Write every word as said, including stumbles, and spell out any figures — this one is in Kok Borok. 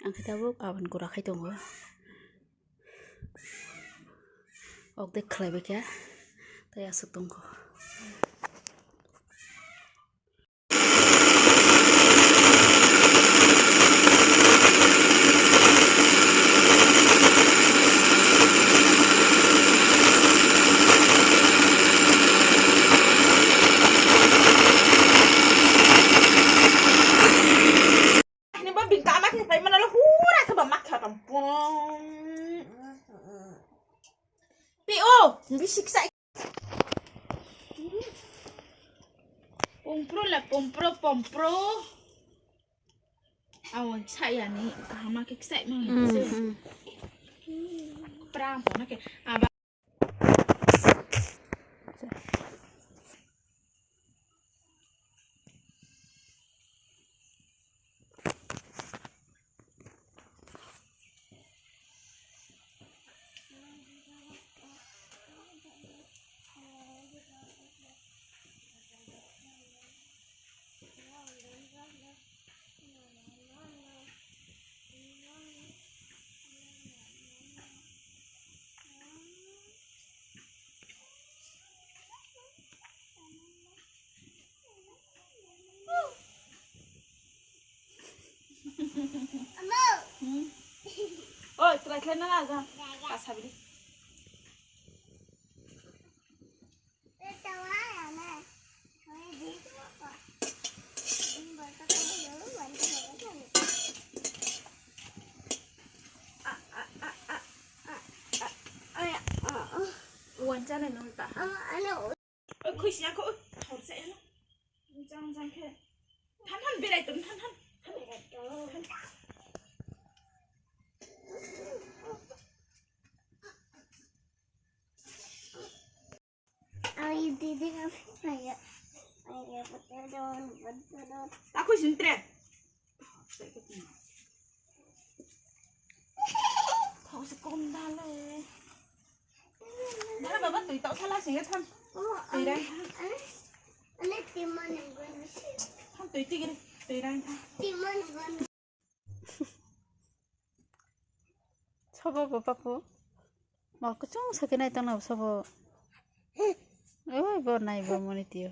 Ang khe tabuk aboni gura khai tongo. Okdek khlaibai khe tei aswk tongkho. Ani bo bini kama khe pai mana lo hura khe ba mak kha tam pung. Pi o, bisi kisa. Pompro la pompro, pompro. Awon saya ni kahama khe kisa mang. Mm, mm. Pra pona khe aba. Oi, try khlai na na, ja. Ka sabri. Wan chale nung ta. Oi, khuisi ya ko, oi, thor sa ya no. Jang jang khe. Than than berai tong, than than. Than. Ai, didi, ai, ai, ai, betul, betul. Aku sintre. Thok se kom dale. Dale baba, tui tau sala singe tham. Tui rai. Ane, ane, timan nunggu. Tham tui tigre, tui rai tham. Timan nunggu. Sobo bo papu. Mol kuchung sakhe nai tongna sobo. Oi, bo nai bo moni tio.